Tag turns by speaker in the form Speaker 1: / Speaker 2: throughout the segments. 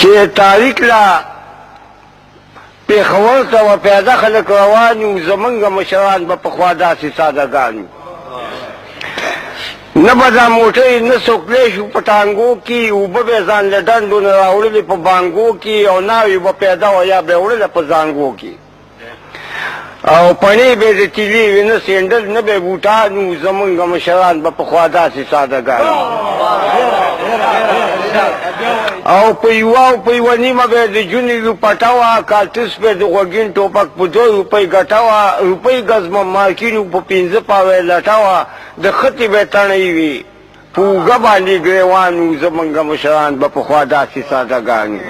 Speaker 1: چې تاریک لا پېښور ته به پیاده خلک روان وو، زمونږ مشران به پخوا داسې ساده ګان وو. نه به دا موټرې نه څوک تللی شو په ټانګو کې، اوبه به یې ځان له ډنډو نه راوړلې په بانګو کې، او ناوې به پیاده وه یا به یې وړله په زانګو کې، او پڼې به یې د تیلې وې، نه سینډل نه به یې بوټان وو، زمونږ مشران به پخوا داسې ساده ګان وو. او په یوه او په یوه نیمه به یې د جونې لوپټه وه، کارتوس به یې د غوږین ټوپک په 2 روپۍ ګټه وه، روپۍ ګزمه مارکینو په 5 پاوه یې لټه وه، د ختې به یې تڼۍ وې، په اوږه باندې ګریوان وو، زمونږ مشران به پخوا داسې ساده ګان وو.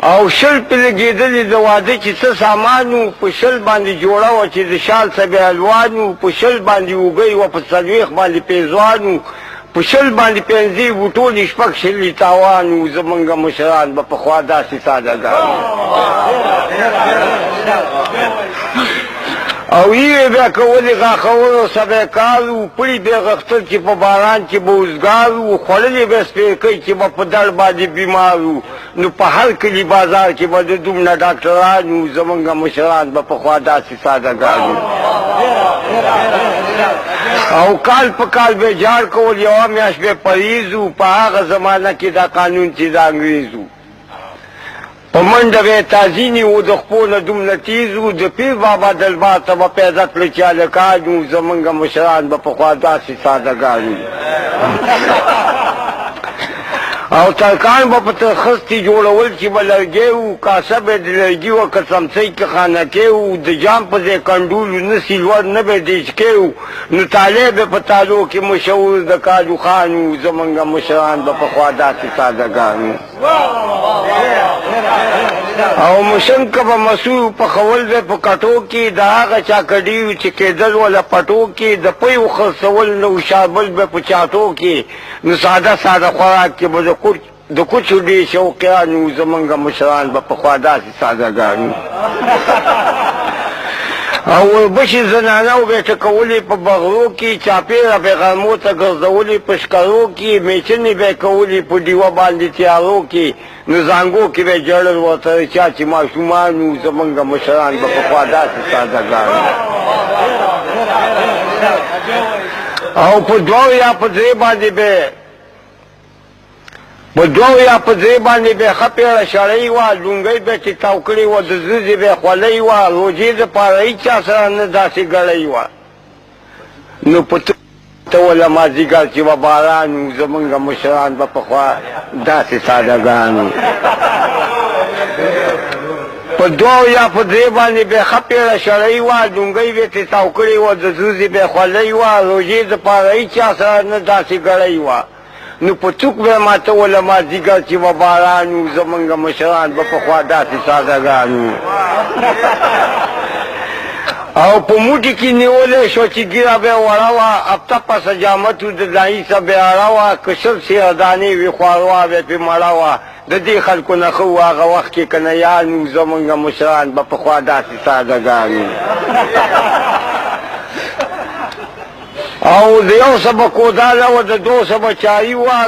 Speaker 1: او 20 پې لګېدلې د واده چې څه سامان وو، په 20 باندې جوړه وه چې د شال څه به الوان وو، په 20 باندې اوږۍ وه، په 40 باندې پېزوان وو، په 20 باندې پنځې وو، ټولې 26 یې تاوان وو، زمونږ مشران به پخوا داسې ساده ګان وو. او یې بیا کولې غاښولو سبه کار وو، پړي به یې غښتل چې په باران کې به وزګار وو، خوړلې به یې سپېرکۍ چې به په دړ باندې بیمار وو، نو په هر کلي بازار کې به د دومره ډاکټران وو، زمونږ مشران به پخوا داسې ساده ګان وو. او کال په کال به یې جاړ کول، یوه میاشت به یې پرهېز وو، په هغه زمانه کې دا قانون چې د انګرېز وو، په منډه به یې تازي نیو، د خپو نه دومره تېز وو، د پیر بابا دلبار ته به پیدا کړل چې هلکان وو، زمونږ مشران به پخوا داسې ساده ګان وو. او ترکان به په ترخستې جوړول چې به لرګی وو، کاسه به یې د لرګي وه که څمڅۍ که خانکۍ وو، د جام په ځای کنډول وو، نه سیلور نه به یې دیچکی وو، نو تالی به په تالو کې مشهور د کالو خان وو، زمونږ مشران به پخوا داسې ساده ګان وو. او مشنکه به مسور پخول به په کټو کې، د هغه چا کډي وو چې کېدل وله پټو کې، د پیو خرڅول نه شابل به په چاټو کې، نو ساده ساده خوراک کې به د کوچو ډېر شوقیان وو، زمونږ مشران به پخوا داسې ساده ګان وو. او وربشې زنانو به یې ټکولې په بغلو کې، چاپېره به یې غرمو ته ګرځولې په ښکرو کې، میچنې به یې کولې په ډیوه باندې تیارو کې، نو زانګو کې به یې ژړل ورته چا چې ماشومان وو، زمونږ مشران به پخوا داسې ساده ګان وو. او په 2 یا په 3 باندې به په 2 یا په 3 باندې به ښه پېړه شړۍ وه، لونګۍ به چې تاو کړې وه، د زوزې به خولۍ وه، روژې دپاره هېچا سره نه داسې ګړۍ وه، نو په ته وله مازدیګر چې به باران و، زمونږ مشران به پخوا داسې ساده ګان وو. په 2 یا په 3 باندې به ښه پېړه شړۍ وه، لونګۍ به ترې تاو کړې وه، د زوزې به خولۍ وه، روژې دپاره هېچا سره نه داسې ګړۍ وه، نو په څوک به یې ماتوله مازدیګر چې به باران و، زمونږ مشران به پخوا داسې ساده ګان وو. او په موټي کې نیولی شو چې ږیره به یې وړه وه، هفته پسه جامه و، د دایي څخه به یې اړه وه، که 20 سیره دانې وي خواروا به یې پرې مړه وه، د دې خلکو نه ښه وو هغه وخت کې که نه یان وو، زمونږ مشران به پخوا داسې ساده ګان وو. او د یو څه به کوداله وه، د 2 څه به چایي وه،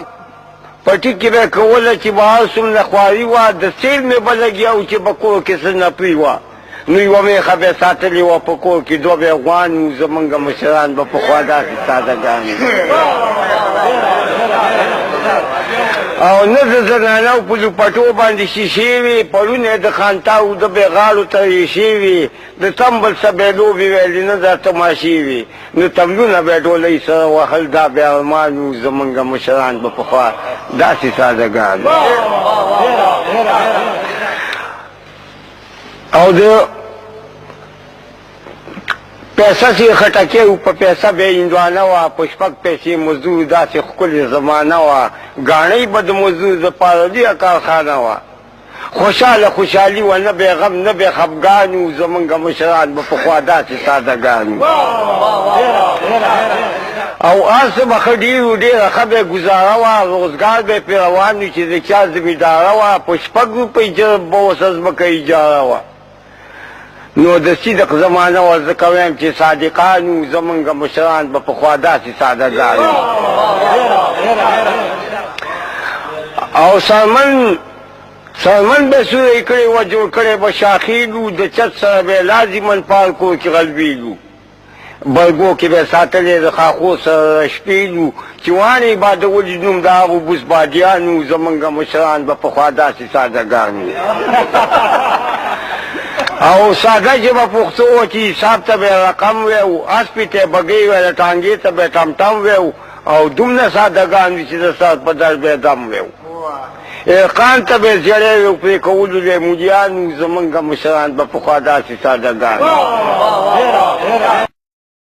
Speaker 1: پټي کې به یې کوله چې به هر څومره خواري وه، د سیل مې به لګیا و چې په کور کې څه نپري وه، نو یوه مېښه به یې ساتلې وه په کور کې، 2 به یې غوان وو، زمونږ مشران به پخوا داسې ساده ګان وو. او نه د زنانو په لوپټو باندې شیشې وې، پړونه یې د خانتاو د به غاړو ته ریشې وې، د تنبل څه به یې لوبې ویلې، نه دا تماشې وې، نو تملونه به یې ډولۍ سره وهل، دا به ارمان وو، زمونږ مشران به پخوا داسې ساده ګان وو. او د پیسه چې خټکی وو، په پیسه به یې هندوانه وه، په 6 پیسې مزدور، داسې ښکلې زمانه وه، ګاڼۍ به د مزدور دپاره لویه کارخانه وه، خوشحاله خوشحالي وه، نه به غم نه به خفګان وو، زمونږ مشران به پخوا داسې ساده ګان وو. او هر څه به ښه ډېر وو، ډېره ښه به یې ګزاره وه، روزګار به یې پرې روان وو چې د چا زمینداره وه، په 6 روپۍ جرب به اوسه ځمکه اجاره وه، نو د صدق زمانه وه، ځکه وایم چې صادقان وو، زمونږ مشران به پخوا داسې ساده ګان وو. او سرمن سرمن به سوری کړی وه، جوړ کړی به شاخېږو، د چت سره به یې لازماً پال کور کې غلبېږو، برګو کې به یې ساتلی د ښاخو سره شپېږو، چې واڼې بادولي نوم د هغو بوس بادیانو، زمونږ مشران به پخوا داسې ساده ګان وو او ساده ژبه پښتو وه چې حساب ته به یې رقم ویو، اسپې ته یې بګۍ ویله، ټانګې ته به یې ټمټم ویو، او دومره ساده ګان وي چې د سر په درد به یې دم ویو، ارقان ته به یې زیړی ویو، پرې کولو به یې مولیان وو، زمونږ مشران به پخوا داسې ساده ګان وو.